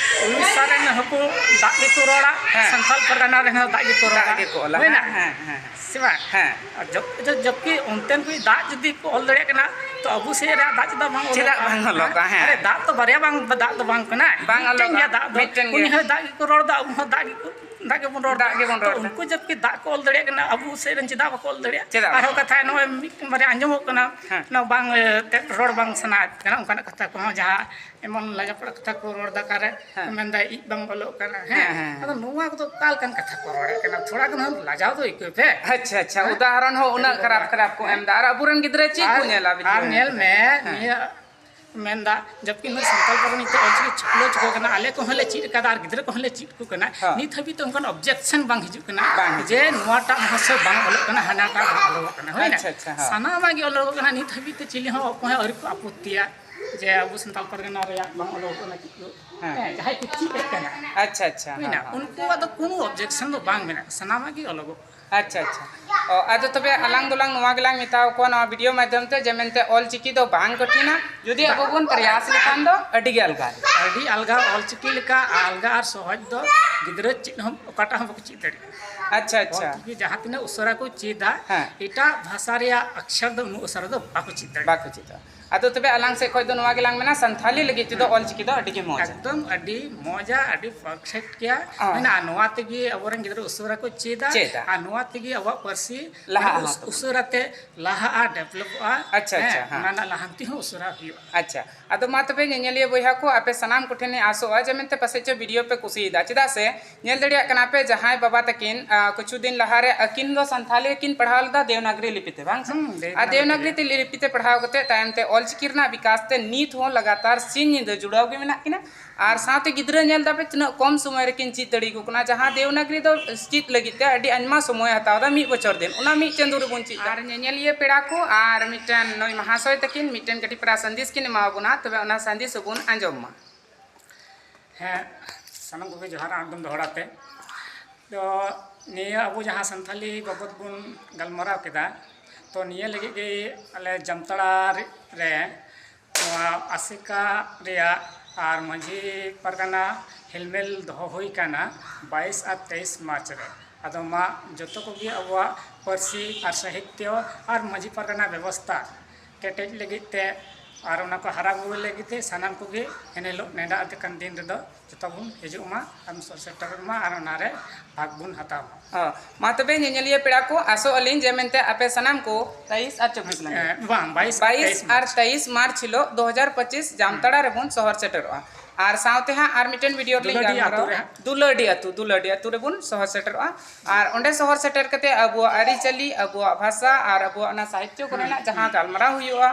ᱩᱲᱤᱥᱥᱟ ᱨᱮᱱ ᱦᱚᱸᱠᱚ ᱫᱟᱜ ᱜᱮᱠᱚ ᱨᱚᱲᱟ, ᱦᱮᱸ᱾ ᱥᱟᱱᱛᱟᱞ ᱯᱟᱨᱜᱟᱱᱟ ᱨᱮᱱ ᱦᱚᱸ ᱫᱟᱜ ᱜᱮᱠᱚ ᱨᱚᱲᱟ᱾ ᱫᱟᱜ ᱜᱮᱠᱚ ᱚᱞᱟ᱾ ᱦᱩᱭᱱᱟ? ᱦᱮᱸ, ᱦᱮᱸ, ᱦᱮᱸ᱾ ᱥᱮ ᱵᱟᱝ? ᱦᱮᱸ᱾ ᱟᱨ ᱡᱚᱵ-, ᱡᱚᱵ-, ᱡᱚᱵᱠᱤ ᱚᱱᱛᱮᱱ ᱠᱚ ᱫᱟᱜ ᱡᱩᱫᱤ ᱠᱚ ᱚᱞ ᱫᱟᱲᱮᱭᱟᱜ ᱠᱟᱱᱟ, ᱛᱚ ᱟᱵᱚ ᱥᱮᱫ ᱨᱮᱭᱟᱜ ᱫᱟᱜ ᱪᱮᱫᱟᱜ ᱵᱟᱝ ᱚᱞᱚᱜᱼᱟ? ᱪᱮᱫᱟᱜ ᱵᱟᱝ ᱚᱞᱚᱜᱼᱟ? ᱦᱮᱸ᱾ ᱟᱨᱮ, ᱫᱟᱜ ᱛᱚ ᱵᱟᱨᱭᱟ ᱵᱟᱝ, ᱫᱟᱜ ᱫᱚ ᱵᱟᱝ ᱠᱟᱱᱟ᱾ ᱵᱟᱝ ᱢᱤᱫᱴᱮᱱ ᱚᱞᱚᱜᱼᱟ᱾ ᱜᱮᱭᱟ ᱫᱟᱜ ᱫᱚ᱾ ᱢᱤᱫᱴᱮᱱ ᱩᱱᱤ ᱜᱮ᱾ ᱦᱚᱸ ᱫᱟᱜ ᱜᱮᱠᱚ ᱨᱚᱲ ᱮᱫᱟ, ᱟᱵᱚ ᱦᱚᱸ ᱫᱟᱜ ᱜᱮᱠᱚ ᱫᱟᱜ ᱜᱮᱵᱚᱱ ᱨᱚᱲ ᱫᱟᱜ ᱜᱮᱵᱚᱱ ᱨᱚᱲ ᱛᱚ ᱮᱫᱟ᱾ ᱩᱱᱠᱩ ᱡᱚᱵᱠᱤ ᱫᱟᱜ ᱠᱚ ᱚᱞ ᱫᱟᱲᱮᱭᱟᱜ ᱠᱟᱱᱟ, ᱟᱵᱚ ᱥᱮᱫ ᱨᱮᱱ ᱪᱮᱫᱟᱜ ᱵᱟᱠᱚ ᱚᱞ ᱫᱟᱲᱮᱭᱟᱜᱼᱟ? ᱪᱮᱫᱟᱜ ᱟᱨᱦᱚᱸ ᱵᱟᱠᱚ ᱠᱟᱛᱷᱟ ᱱᱚᱜᱼᱚᱭ ᱢᱤᱫᱴᱮᱱ ᱵᱟᱨᱭᱟ ᱟᱸᱡᱚᱢᱚᱜ ᱠᱟᱱᱟ, ᱦᱮᱸ᱾ ᱚᱱᱟ ᱵᱟᱝ, ᱮ, ᱛᱮᱫ ᱨᱚᱲ ᱵᱟᱝ ᱥᱟᱱᱟᱭᱮᱫ ᱠᱟᱱᱟ, ᱚᱱᱠᱟᱱᱟᱜ ᱠᱟᱛᱷᱟ ᱠᱚᱦᱚᱸ, ᱡᱟᱦᱟᱸ ᱮᱢᱚᱱ ᱞᱟᱡᱟᱯᱟᱲᱟ ᱠᱟᱛᱷᱟ ᱠᱚ ᱨᱚᱲ ᱮᱫᱟ, ᱚᱠᱟᱨᱮ ᱦᱮᱸ᱾ ᱢᱮᱱᱫᱟ ᱤᱡ ᱵᱟᱝ ᱚᱞᱚᱜ ᱠᱟᱱᱟ, ᱦᱮᱸ᱾ ᱦᱮᱸ, ᱦᱮᱸ, ᱦᱮᱸ᱾ ᱟᱫᱚ ᱱᱚᱣᱟ ᱠᱚᱫᱚ ᱚᱠᱟ ᱞᱮᱠᱟᱱ ᱠᱟᱛᱷᱟ ᱠᱚ ᱨᱚᱲᱮᱫ ᱠᱟᱱᱟ? ᱛᱷᱚᱲᱟ ᱜᱟᱱ ᱦᱚᱸ ᱞᱟᱡᱟᱣ ᱫᱚ ᱟᱹᱭᱠᱟᱹᱣ ᱯᱮ᱾ ᱟᱪᱪᱷᱟ, ᱟᱪᱪᱷᱟ, ᱦᱮᱸ? ᱩᱫᱟᱦᱚᱨᱚᱱ ᱦᱚᱸ ᱩᱱᱟᱹᱜ ᱟᱹᱰᱤ ᱠᱷᱟᱨᱟᱯ ᱵᱟᱵᱟ᱾ ᱠᱷᱟᱨᱟᱯ ᱠᱚ ᱦᱮᱸ? ᱮᱢ ᱮᱫᱟ, ᱟᱨ ᱟᱵᱚᱨᱮᱱ ᱜᱤᱫᱽᱨᱟᱹ ᱪᱮᱫ ᱠᱚ ᱟᱨ, ᱧᱮᱞᱟ ᱵᱷᱤᱰᱤᱭᱳ ᱟᱨ ᱧᱮᱞ ᱧᱮᱞ ᱢᱮ, ᱠᱟᱛᱮ? ᱦᱮᱸ᱾ ᱱᱤᱭᱟᱹ ᱢᱮᱱᱫᱟ, ᱡᱚᱵᱠᱤ ᱱᱩᱭ ᱥᱟᱱᱛᱟᱲ ᱯᱟᱨᱜᱟᱱᱟ ᱱᱤᱛᱚᱜ ᱚᱞᱪᱤᱠᱤ ᱪᱷᱩᱴᱟᱹᱣ ᱪᱩᱠᱟᱹᱣ ᱠᱟᱱᱟ, ᱟᱞᱮ ᱠᱚᱦᱚᱸ ᱞᱮ ᱪᱮᱫ ᱠᱟᱫᱟ ᱟᱨ ᱜᱤᱫᱽᱨᱟᱹ ᱠᱚᱦᱚᱸ ᱞᱮ ᱪᱮᱫ ᱟᱠᱚ ᱠᱟᱱᱟ᱾ ᱦᱮᱸ᱾ ᱱᱤᱛ ᱦᱟᱹᱵᱤᱡ ᱛᱮ ᱚᱱᱠᱟᱱ objection ᱵᱟᱝ ᱦᱤᱡᱩᱜ ᱠᱟᱱᱟ ᱵᱟᱝ ᱦᱤᱡᱩᱜ ᱡᱮ ᱠᱟᱱᱟ᱾ ᱱᱚᱣᱟᱴᱟᱜ ᱢᱚᱦᱟᱥᱚᱭ ᱵᱟᱝ ᱚᱞᱚᱜ ᱠᱟᱱᱟ, ᱦᱟᱱᱟᱴᱟᱜ ᱵᱟᱝ ᱚᱞᱚᱜᱚᱜ ᱠᱟᱱᱟ, ᱦᱩᱭᱱᱟ? ᱟᱪᱪᱷᱟ, ᱟᱪᱪᱷᱟ, ᱦᱮᱸ᱾ ᱥᱟᱱᱟᱢᱟᱜ ᱜᱮ ᱚᱞᱚᱜᱚᱜ ᱠᱟᱱᱟ, ᱱᱤᱛ ᱦᱟᱹᱵᱤᱡ ᱛᱮ ᱪᱤᱞᱤ ᱦᱚᱸ ᱚᱠᱚᱭ ᱦᱚᱸ ᱟᱹᱣᱨᱤ ᱠᱚ ᱟᱯᱚᱛᱛᱤᱭᱟ ᱡᱮ ᱟᱵᱚ ᱥᱟᱱᱛᱟᱲ ᱯᱟᱨᱜᱟᱱᱟ ᱨᱮᱭᱟᱜ ᱵᱟᱝ ᱚᱞᱚᱜᱚᱜ ᱠᱟᱱᱟ ᱪᱮᱫ ᱠᱚ᱾ ᱦᱮᱸ᱾ ᱦᱮᱸ, ᱡᱟᱦᱟᱸᱭ ᱠᱚ ᱪᱮᱫ ᱮᱫ ᱠᱟᱱᱟ, ᱟᱪᱪᱷᱟ, ᱟᱪᱪᱷᱟ, ᱦᱩᱭᱱᱟ? ᱦᱮᱸ, ᱦᱮᱸ᱾ ᱩᱱᱠᱩᱣᱟᱜ ᱫᱚ ᱠᱳᱱᱳ objection ᱫᱚ ᱵᱟᱝ ᱢᱮᱱᱟᱜᱼᱟ, ᱥᱟᱱᱟᱢᱟᱜ ᱜᱮ ᱚᱞᱚᱜᱚᱜ ᱠᱟᱱᱟ᱾ ᱟᱪᱪᱷᱟ, ᱟᱪᱪᱷᱟ᱾ ᱚ, ᱟᱫᱚ ᱛᱚᱵᱮ ᱟᱞᱟᱝ ᱫᱚᱞᱟᱝ ᱱᱚᱣᱟ ᱜᱮᱞᱟᱝ ᱢᱮᱛᱟᱣ ᱠᱚᱣᱟ ᱱᱚᱣᱟ ᱵᱷᱤᱰᱤᱭᱳ ᱢᱟᱫᱽᱫᱷᱚᱢ ᱛᱮ, ᱡᱮ ᱢᱮᱱᱛᱮ ᱚᱞ ᱪᱤᱠᱤ ᱫᱚ ᱵᱟᱝ ᱠᱚᱴᱷᱤᱱᱟ, ᱡᱩᱫᱤ ᱟᱵᱚ ᱵᱚᱱ ᱯᱨᱚᱭᱟᱥ ᱞᱮᱠᱷᱟᱱ ᱫᱚ ᱟᱹᱰᱤ ᱜᱮ ᱟᱞᱜᱟ᱾ ᱟᱹᱰᱤ ᱟᱞᱜᱟ, ᱚᱞ ᱪᱤᱠᱤ ᱞᱮᱠᱟ ᱟᱞᱜᱟ ᱟᱨ ᱥᱚᱦᱚᱡᱽ ᱫᱚ ᱜᱤᱫᱽᱨᱟᱹ ᱪᱮᱫ ᱦᱚᱸ, ᱚᱠᱟᱴᱟᱜ ᱦᱚᱸ ᱵᱟᱠᱚ ᱪᱮᱫ ᱫᱟᱲᱮᱭᱟᱜᱼᱟ᱾ ᱟᱪᱪᱷᱟ, ᱟᱪᱪᱷᱟ᱾ ᱚᱞ ᱪᱤᱠᱤ ᱡᱟᱦᱟᱸ ᱛᱤᱱᱟᱹᱜ ᱩᱥᱟᱹᱨᱟ ᱠᱚ ᱪᱮᱫᱟ, ᱦᱮᱸ᱾ ᱮᱴᱟᱜ ᱵᱷᱟᱥᱟ ᱨᱮᱭᱟᱜ ᱚᱠᱠᱷᱚᱨ ᱫᱚ ᱩᱱᱟᱹᱜ ᱩᱥᱟᱹᱨᱟ ᱫᱚ ᱵᱟᱠᱚ ᱪᱮᱫ ᱫᱟᱲᱮᱭᱟᱜᱼᱟ᱾ ᱵᱟᱠᱚ ᱪᱮᱫᱟ᱾ ᱟᱫᱚ ᱛᱚᱵᱮ ᱟᱞᱟᱝ ᱥᱮᱫ ᱠᱷᱚᱱ ᱫᱚ ᱱᱚᱣᱟ ᱜᱮᱞᱟᱝ ᱢᱮᱱᱟ, ᱥᱟᱱᱛᱷᱟᱞᱤ ᱞᱟᱹᱜᱤᱫ ᱛᱮᱫᱚ ᱦᱮᱸ᱾ ᱚᱞ ᱪᱤᱠᱤ ᱫᱚ ᱟᱹᱰᱤ ᱜᱮ ᱢᱚᱡᱟ᱾ ᱮᱠᱫᱚᱢ ᱟᱹᱰᱤ ᱢᱚᱡᱟ, ᱟᱹᱰᱤ perfect ᱜᱮᱭᱟ᱾ ᱦᱮᱸ᱾ ᱢᱮᱱᱟᱜᱼᱟ, ᱱᱚᱣᱟ ᱛᱮᱜᱮ ᱟᱵᱚᱨᱮᱱ ᱜᱤᱫᱽᱨᱟᱹ ᱩᱥᱟᱹᱨᱟ ᱠᱚ ᱪᱮᱫᱟ᱾ ᱪᱮᱫᱟ᱾ ᱟᱨ ᱱᱚᱣᱟ ᱛᱮᱜᱮ ᱟᱵᱚᱣᱟᱜ ᱯᱟᱹᱨᱥᱤ ᱞᱟᱦᱟᱜᱼᱟ ᱢᱟᱱᱮ ᱩᱥ-, ᱛᱟᱵᱚᱱ᱾ ᱩᱥᱟᱹᱨᱟ ᱛᱮ ᱞᱟᱦᱟᱜᱼᱟ, developᱚᱜᱼᱟ᱾ ᱟᱪᱪᱷᱟ, ᱦᱮᱸ, ᱟᱪᱪᱷᱟ, ᱦᱮᱸ᱾ ᱚᱱᱟ ᱨᱮᱱᱟᱜ ᱞᱟᱦᱟᱱᱛᱤ ᱦᱚᱸ ᱩᱥᱟᱹᱨᱟ ᱦᱩᱭᱩᱜᱼᱟ᱾ ᱟᱪᱪᱷᱟ, ᱟᱫᱚ ᱢᱟ ᱛᱚᱵᱮ ᱧᱮᱧᱮᱞᱤᱭᱟᱹ ᱵᱚᱭᱦᱟ ᱠᱚ, ᱟᱯᱮ ᱥᱟᱱᱟᱢ ᱠᱚᱴᱷᱮᱱᱤᱧ ᱟᱥᱚᱜᱼᱟ ᱡᱮ ᱢᱮᱱᱛᱮ ᱯᱟᱥᱮᱡ ᱪᱚ ᱵᱷᱤᱰᱤᱭᱳ ᱯᱮ ᱠᱩᱥᱤᱭᱮᱫᱟ, ᱪᱮᱫᱟᱜ ᱥᱮ ᱧᱮᱞ ᱫᱟᱲᱮᱭᱟᱜ ᱠᱟᱱᱟ ᱯᱮ, ᱡᱟᱦᱟᱸᱭ ᱵᱟᱵᱟ ᱛᱟᱹᱠᱤᱱ, ᱟ, ᱠᱤᱪᱷᱩ ᱫᱤᱱ ᱞᱟᱦᱟᱨᱮ ᱟᱹᱠᱤᱱ ᱫᱚ ᱥᱟᱱᱛᱷᱟᱞᱤ ᱠᱤᱱ ᱯᱟᱲᱦᱟᱣ ᱞᱮᱫᱟ ᱫᱮᱣᱱᱟᱜᱽᱨᱤ ᱞᱤᱯᱤ ᱛᱮ, ᱵᱟᱝ ᱥᱮ? ᱦᱩᱸ, ᱟᱨ ᱫᱮᱣᱱᱟᱜᱽᱨᱤ ᱫᱮᱣᱱᱟᱜᱽᱨᱤ ᱛᱮ ᱞᱤᱯᱤ ᱛᱮ ᱯᱟᱲᱦᱟᱣ ᱠᱟᱛᱮ ᱛᱟᱭᱚᱢ ᱛᱮ ᱚᱞ ᱪᱤᱠᱤ ᱨᱮᱱᱟᱜ ᱵᱤᱠᱟᱥ ᱛᱮ ᱱᱤᱛ ᱦᱚᱸ ᱞᱟᱜᱟᱛᱟᱨ ᱥᱤᱧ ᱧᱤᱫᱟᱹ ᱡᱩᱲᱟᱣ ᱜᱮ ᱢᱮᱱᱟᱜ ᱠᱤᱱᱟ᱾ ᱟᱨ ᱥᱟᱶᱛᱮ ᱜᱤᱫᱽᱨᱟᱹ ᱧᱮᱞ ᱫᱟᱯᱮ ᱛᱤᱱᱟᱹᱜ ᱠᱚᱢ ᱥᱚᱢᱚᱭ ᱨᱮᱠᱤᱱ ᱪᱮᱫ ᱫᱟᱲᱮᱭᱟᱠᱚ ᱠᱟᱱᱟ, ᱡᱟᱦᱟᱸ ᱫᱮᱣᱱᱟᱜᱽᱨᱤ ᱫᱚ ᱪᱮᱫ ᱞᱟᱹᱜᱤᱫ ᱛᱮ ᱟᱹᱰᱤ ᱟᱭᱢᱟ ᱥᱚᱢᱚᱭ ᱦᱟᱛᱟᱣ ᱮᱫᱟ, ᱢᱤᱫ ᱵᱚᱪᱷᱚᱨ ᱫᱤᱱ, ᱚᱱᱟ ᱢᱤᱫ ᱪᱟᱸᱫᱳ ᱨᱮᱵᱚᱱ ᱪᱮᱫ ᱫᱟ᱾ ᱟᱨ ᱧᱮᱧᱮᱞᱤᱭᱟᱹ ᱯᱮᱲᱟ ᱠᱚ ᱟᱨ ᱢᱤᱫᱴᱮᱱ ᱱᱩᱭ ᱢᱟᱦᱟᱥᱚᱭ ᱛᱟᱹᱠᱤᱱ ᱢᱤᱫᱴᱮᱱ ᱠᱟᱹᱴᱤᱡ ᱯᱟᱨᱟ ᱥᱟᱸᱫᱮᱥ ᱠᱤᱱ ᱮᱢᱟ ᱵᱚᱱᱟ, ᱛᱚᱵᱮ ᱚᱱᱟ ᱥᱟᱸᱫᱮᱥ ᱦᱚᱸᱵᱚᱱ ᱟᱸᱡᱚᱢ ᱢᱟ᱾ ᱦᱮᱸ, ᱥᱟᱱᱟᱢ ᱠᱚᱜᱮ ᱡᱚᱦᱟᱨ ᱟᱨ ᱫᱚᱦᱲᱟ ᱛᱮ᱾ ᱛᱚ, ᱱᱤᱭᱟᱹ ᱟᱵᱚ ᱡᱟᱦᱟᱸ ᱥᱟᱱᱛᱷᱟᱞᱤ ᱵᱟᱵᱚᱫ ᱵᱚᱱ ᱜᱟᱞᱢᱟᱨᱟᱣ ᱠᱮᱫᱟ, ᱛᱚ, ᱱᱤᱭᱟᱹ ᱞᱟᱹᱜᱤᱫ ᱜᱮ ᱟᱞᱮ ᱡᱟᱢᱛᱟᱲᱟ ᱨᱮ, ᱨᱮ ᱱᱚᱣᱟ ᱟᱥᱮᱠᱟ ᱨᱮᱭᱟᱜ ᱟᱨ ᱢᱟᱹᱡᱷᱤ ᱯᱟᱨᱜᱟᱱᱟ ᱦᱮᱞᱢᱮᱞ ᱫᱚᱦᱚ ᱦᱩᱭ ᱠᱟᱱᱟ ᱵᱟᱭᱤᱥ ᱟᱨ ᱛᱮᱭᱤᱥ ᱢᱟᱨᱪ ᱨᱮ᱾ ᱟᱫᱚ ᱢᱟ ᱡᱚᱛᱚ ᱠᱚᱜᱮ ᱟᱵᱚᱣᱟᱜ ᱯᱟᱹᱨᱥᱤ ᱟᱨ ᱥᱟᱦᱤᱛᱭᱚ ᱟᱨ ᱢᱟᱹᱡᱷᱤ ᱯᱟᱨᱜᱟᱱᱟ ᱵᱮᱵᱚᱥᱛᱷᱟ ᱠᱮᱴᱮᱡ ᱞᱟᱹᱜᱤᱫ ᱛᱮ ᱟᱨ ᱚᱱᱟ ᱠᱚ ᱦᱟᱨᱟ ᱵᱩᱨᱩ ᱞᱟᱹᱜᱤᱫ ᱛᱮ ᱥᱟᱱᱟᱢ ᱠᱚᱜᱮ ᱮᱱ ᱦᱤᱞᱳᱜ ᱱᱮᱰᱟ ᱟᱠᱟᱱ ᱫᱤᱱ ᱨᱮᱫᱚ ᱡᱚᱛᱚ ᱵᱚᱱ ᱦᱤᱡᱩᱜ ᱢᱟ ᱟᱨ ᱥᱮᱴᱮᱨᱚᱜ ᱢᱟ ᱟᱨ ᱚᱱᱟᱨᱮ ᱵᱷᱟᱜᱽ ᱵᱚᱱ ᱦᱟᱛᱟᱣ ᱢᱟ᱾ ᱚ, ᱢᱟ ᱛᱚᱵᱮ ᱧᱮᱧᱮᱞᱤᱭᱟᱹ ᱯᱮᱲᱟ ᱠᱚ, ᱟᱥᱚᱜ ᱟᱹᱞᱤᱧ ᱡᱮ ᱢᱮᱱᱛᱮ ᱟᱯᱮ ᱥᱟᱱᱟᱢ ᱠᱚ ᱛᱮᱭᱤᱥ ᱟᱨ ᱪᱚᱵᱵᱤᱥ ᱞᱟᱝ ᱮ, ᱵᱟᱝ, ᱵᱟᱭᱤᱥ ᱟᱨ ᱵᱟᱭᱤᱥ ᱛᱮᱭᱤᱥ ᱟᱨ ᱢᱟᱨᱪ᱾ ᱛᱮᱭᱤᱥ ᱢᱟᱨᱪ ᱦᱤᱞᱳᱜ ᱫᱩ ᱦᱟᱡᱟᱨ ᱯᱚᱸᱪᱤᱥ ᱡᱟᱢᱛᱟᱲᱟ ᱨᱮᱵᱚᱱ ᱥᱚᱦᱚᱨ ᱥᱮᱴᱮᱨᱚᱜᱼᱟ᱾ ᱟᱨ ᱥᱟᱶᱛᱮ ᱦᱟᱸᱜ ᱟᱨ ᱢᱤᱫᱴᱮᱱ ᱵᱷᱤᱰᱤᱭᱳ ᱨᱮᱞᱤᱧ ᱫᱩᱞᱟᱹᱰᱤ ᱟᱛᱳ ᱜᱟᱞᱢᱟᱨᱟᱣᱟ᱾ ᱨᱮ ᱦᱟᱸᱜ᱾ ᱫᱩᱞᱟᱹᱰᱤ ᱟᱛᱳ, ᱫᱩᱞᱟᱹᱰᱤ ᱟᱛᱳ ᱨᱮᱵᱚᱱ ᱥᱚᱦᱚᱨ ᱥᱮᱴᱮᱨᱚᱜᱼᱟ᱾ ᱟᱨ ᱚᱸᱰᱮ ᱥᱚᱦᱚᱨ ᱥᱮᱴᱮᱨ ᱠᱟᱛᱮ ᱟᱵᱚᱣᱟᱜ ᱟᱹᱨᱤᱪᱟᱹᱞᱤ, ᱟᱵᱚᱣᱟᱜ ᱵᱷᱟᱥᱟ ᱟᱨ ᱟᱵᱚᱣᱟᱜ ᱚᱱᱟ ᱥᱟᱦᱤᱛᱭᱚ ᱠᱚᱨᱮᱱᱟᱜ ᱡᱟᱦᱟᱸ ᱜᱟᱞᱢᱟᱨᱟᱣ ᱦᱩᱭᱩᱜᱼᱟ,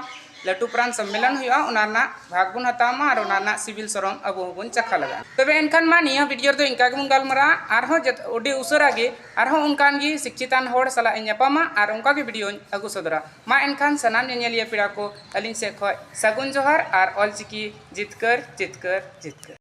ᱞᱟᱹᱴᱩ ᱯᱟᱨᱟᱱ ᱥᱚᱢᱢᱮᱞᱚᱱ ᱦᱩᱭᱩᱜᱼᱟ, ᱚᱱᱟ ᱨᱮᱱᱟᱜ ᱵᱷᱟᱜᱽ ᱵᱚᱱ ᱦᱟᱛᱟᱣ ᱢᱟ ᱟᱨ ᱚᱱᱟ ᱨᱮᱱᱟᱜ ᱥᱤᱵᱤᱞ ᱥᱚᱨᱚᱢ ᱟᱵᱚ ᱦᱚᱸᱵᱚᱱ ᱪᱟᱠᱷᱟ ᱞᱟᱜᱟᱜᱼᱟ᱾ ᱛᱚᱵᱮ ᱮᱱᱠᱷᱟᱱ ᱢᱟ ᱱᱤᱭᱟᱹ ᱵᱷᱤᱰᱤᱭᱳ ᱨᱮᱫᱚ ᱤᱱᱠᱟ ᱜᱮᱵᱚᱱ ᱜᱟᱞᱢᱟᱨᱟᱜᱼᱟ᱾ ᱟᱨᱦᱚᱸ ᱡᱚᱛ-, ᱟᱹᱰᱤ ᱩᱥᱟᱹᱨᱟ ᱜᱮ ᱟᱨᱦᱚᱸ ᱚᱱᱠᱟᱱ ᱜᱮ ᱥᱤᱠᱪᱤᱛᱟᱱ ᱦᱚᱲ ᱥᱟᱞᱟᱜ ᱤᱧ ᱧᱟᱯᱟᱢᱟ ᱟᱨ ᱚᱱᱠᱟ ᱜᱮ ᱵᱷᱤᱰᱤᱭᱳᱧ ᱟᱹᱜᱩ ᱥᱚᱫᱚᱨᱟ᱾ ᱢᱟ ᱮᱱᱠᱷᱟᱱ ᱥᱟᱱᱟᱢ ᱧᱮᱧᱮᱞᱤᱭᱟᱹ ᱯᱮᱲᱟ ᱠᱚ ᱟᱹᱞᱤᱧ ᱥᱮᱫ ᱠᱷᱚᱱ ᱥᱟᱹᱜᱩᱱ ᱡᱚᱦᱟᱨ ᱟᱨ ᱚᱞᱪᱤᱠᱤ ᱡᱤᱛᱠᱟᱹᱨ, ᱡᱤᱛᱠᱟᱹᱨ, ᱡᱤᱛᱠᱟᱹᱨ᱾